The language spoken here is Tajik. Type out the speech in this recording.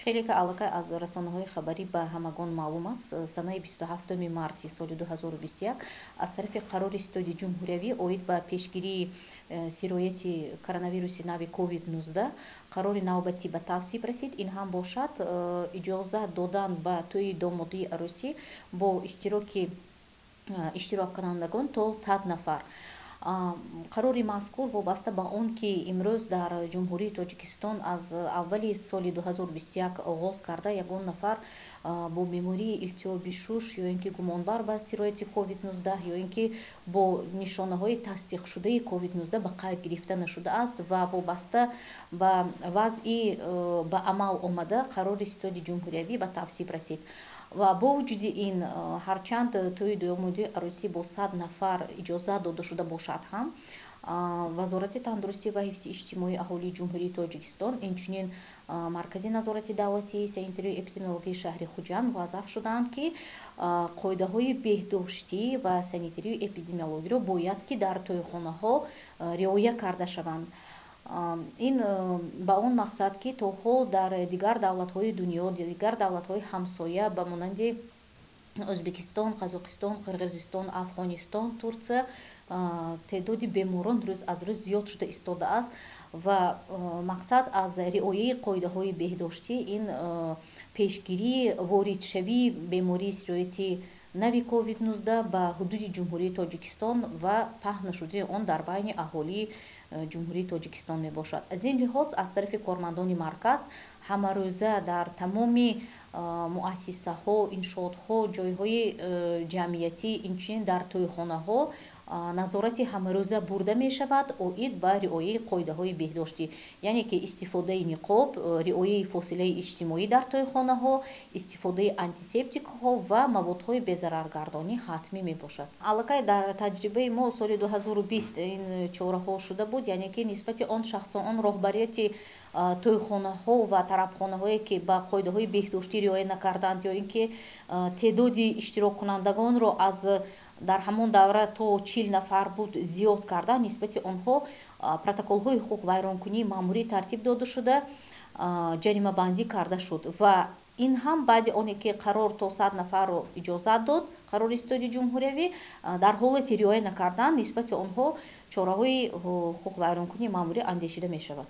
Чӣ хеле ки аллакай аз расонаҳои хабарӣ ба ҳамагон маълум аст, санаи 27 марти соли 2021 аз тарафи қарори Ситоди ҷумҳуриявӣ оид ба пешгирии сирояти коронавируси нави COVID-19 қарори навбатӣ ба тавсиб расид. Ин ҳам бошад иҷозат додан ба тӯи домодии арӯсӣ бо иштироки иштироккунандагон то 100 нафар. Қарори мазкур вобаста ба он, ки имрӯз дар Ҷумҳурии Тоҷикистон аз аввали соли 2021 оғоз карда ягон нафар бо бемории илтиҳоби шуш ё ин ки гумонбар ба сирояти COVID-19 ё ин ки бо нишонаҳои тасдиқшудаи COVID-19 ба қайд гирифта нашудааст ва вобаста ба вазъи ба амал омада қарори Ситоди ҷумҳуриявӣ ба тавсиб расид. Ва бо вуҷуди ин, ҳарчанд тӯи домодии арӯсӣ бо 100 нафар иҷозат дода шуда бошад ҳам, Вазорати тандурустӣ ва ҳифзи иҷтимоии аҳолии Ҷумҳурии Тоҷикистон, инчунин Маркази назорати давлатии санитарию эпидемиологии шаҳри Хуҷанд муваззаф шудаанд, ки қоидаҳои беҳдоштӣ ва санитарию эпидемиологиро бояд ки дар тӯйхонаҳо риоя карда шаванд. Ин ба он мақсад, ки то ҳол дар дигар давлатҳои дунё, дигар давлатҳои ҳамсоя ба монанди Ӯзбекистон, Қазоқистон, Қирғизистон, Афғонистон, Турсия теъдоди беморон рӯз аз рӯз зиёд шуда истодааст ва мақсад аз риояи қоидаҳои беҳдоштӣ ин пешгирии воридшавии бемории сирояти нави COVID-19 ба ҳудуди Ҷумҳурии Тоҷикистон ва паҳн нашудани он дар байни аҳолии Ҷумҳурии Тоҷикистон мебошад. Аз ин лиҳоз аз тарафи кормандони марказ ҳамарӯза дар тамоми муассисаҳо, иншоотҳо, ҷойҳои ҷамъиятӣ, инчунин дар тӯйхонаҳо назорати ҳамарӯза бурда мешавад оид ба риояи қоидаҳои беҳдоштӣ, яъне ки истифодаи ниқоб, риояи фосилаи иҷтимоӣ дар тӯйхонаҳо, истифодаи антисептикҳо ва маводҳои безараргардонӣ ҳатмӣ мебошад. Аллакай дар таҷрибаи мо соли 2020 ин чораҳо шуда буд, яъне ки нисбати он шахсон, он роҳбарияти тӯйхонаҳо ва тарабхонаҳое, ки ба қоидаҳои беҳдоштӣ риоя накарданд ё ин ки теъдоди иштироккунандагонро аз дар ҳамон давра то 40 нафар буд зиёд карда, нисбати онҳо протоколҳои ҳуқуқвайронкунии маъмурӣ тартиб дода шуда, ҷаримабандӣ карда шуд. Ва ин ҳам баъди оне ки қарор то 100 нафарро иҷозат дод, қарори Ситоди ҷумҳуриявӣ, дар ҳолати риоя накардан нисбати онҳо чораҳои ҳуқуқвайронкунии маъмурӣ андешида мешавад.